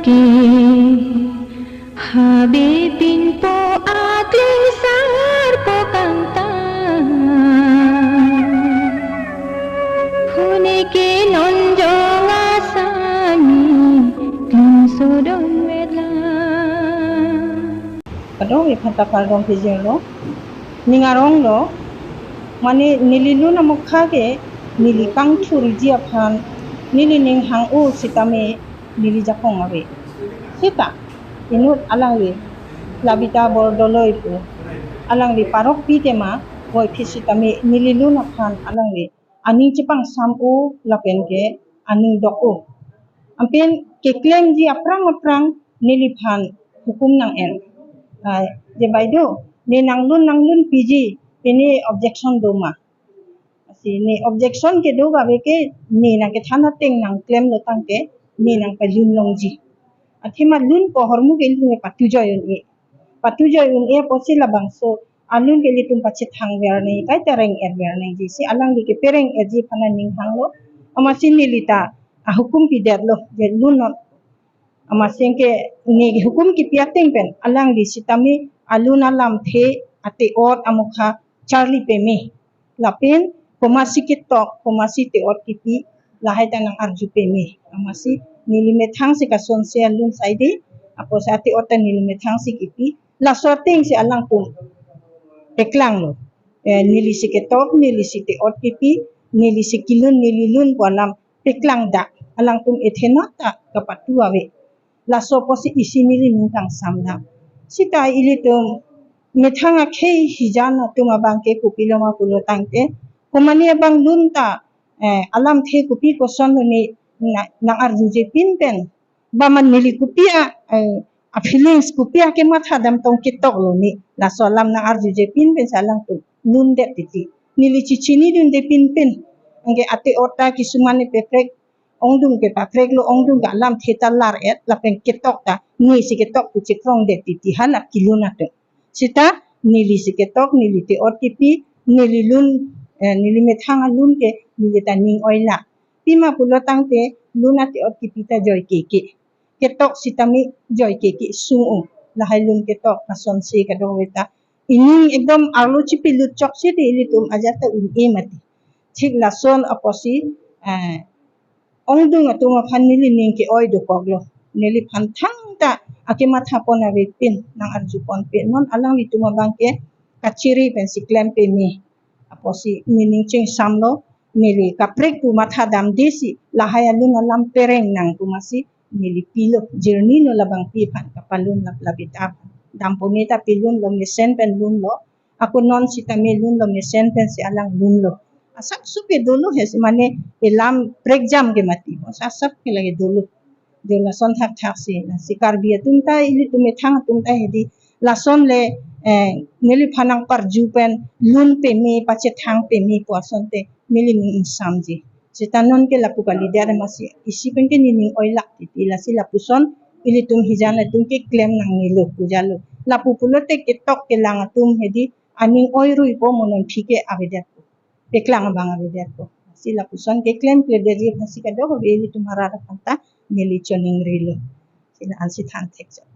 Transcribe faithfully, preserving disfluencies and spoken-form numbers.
Ke habe pinpo akli sarpo kangtang. Huni ke non jong asami klin sodon vedla. Kadokave aphan ta kardom pajirlo. Ning aronglo, mane neli lun amokha ke neli pangthurji aphan neli ning hang-o sitame neli jakong ave. Seta inut alangli Labita Bordoloi pu, alangli parokpi tema voiphit sitame neli lun aphan alangli aning chepangsam-o lapen ke aning dok-o. Anpen keklengji aphrang aphrang neliphan hukum nang-en. Ah, je bai do, ne nanglun nanglunpiji, pine objection do ma? Lasi ne objection kedo kave ke ne nangkethan ateng nangklemlo tangte ne nangpalun longji. Athema lunpo ahormu ke ilitum patujoi un-e. Patujoi un-e apotsi labangso alun ke ilitum pachethang ver nangji, kaita reng-et ver nangji, si alangli kepereng-etji aphan aning hanglo. Amatsi neli ta ahukum pidetlo je lunnon. Amatsi ke ne hukum kipi ateng pen alangli sitame alun alamthe ate-ot amokha charli peme. Lapen komatsi ketok, komatsi te-ot kipi, lahai ta nang-arju peme. Amatsi neli methang si kasonse alun saide, apotsi ate-ot ta neli methang si kipi, laso ateng si alangtum peklanglo. Eh, neli si ketok, neli si te-ot kipi, neli si kelun, neli lun pu alam peklang dak, alangtum ethenot ta kapatu ave. Laso apotsi isi neli ning kangsam dak. Seta ilitum methang akhei hijan atum abang ke kopilo ma pulo tangte, komane abang lun ta, eh, alamthe kopi kosonlo ne na-, nang-arjuje pin pen, ba man neli kopi a, eh, a feelings kopi akematha dam tong ketoklo ne, laso alam nang-arjuje pin pen si alangtum lundet titi. Neli chechinidunde pin pen, anke ate-ot ta kisuman ne peprek, ongdung ke papreklo, ongdung ke alamthe ta lar-et lapen ketok ta ne si ketok pu chekrongdet titi hala kelun atum. Seta neli si ketok, neli te-ot kipi, neli lun, eh, neli methang alun ke neli ta ning oilak. Pima pulo tangte lun ate-ot kipi ta joike ke, ketok sitame joike ke sung-o. Lahai lun ketok asonsi kadokave ta ining ekdom arlo chipilut chok sidi ilitum ajat ta un-e mati. Thik lason apotsi, eh, ongdung atum aphan neli ning ke-oi dokoklo. Neliphan thangta akematha pon ave pin, nang-arju pon pin. Non alanglitum abang ke kachiri pensi klem peme. Apotsi ne ning chingsamlo, neli kaprek pu matha damde si lahai alun alam pereng nang pu amatsi neli pilo, jirnilo labangpi aphan kapalun lap Labita aphan. Damponi ta pilunlo, mesen pen lunlo. Ako non sitame lunlo, mesen pensi alang lunlo. Asap sup ke dolo he si mane elam prekjam ke mati. Asap ke lagi dolo. Dolo lason thakthak si. Lasi Karbi atum ta, ilitum methang atum ta hedi lason le, eh, neliphan nangparju pen lun peme, pachethang peme pu asonte neli ning ingsamji. Seta non ke lapu kalidet amatsi isi pen ke ne ning oilak titi, lasi lapuson ilitum hijan atum ke klem nangnelo pu jalo. Lapu pulote ketok kelang atum hedi aning oirui po, mo non phike avedetpo, peklang abang avedetpo. Si lapuson ke klemkledetji aphansi kadokave ilitum arat aphan ta neli choningrilo. Si la-ansi than thek chot.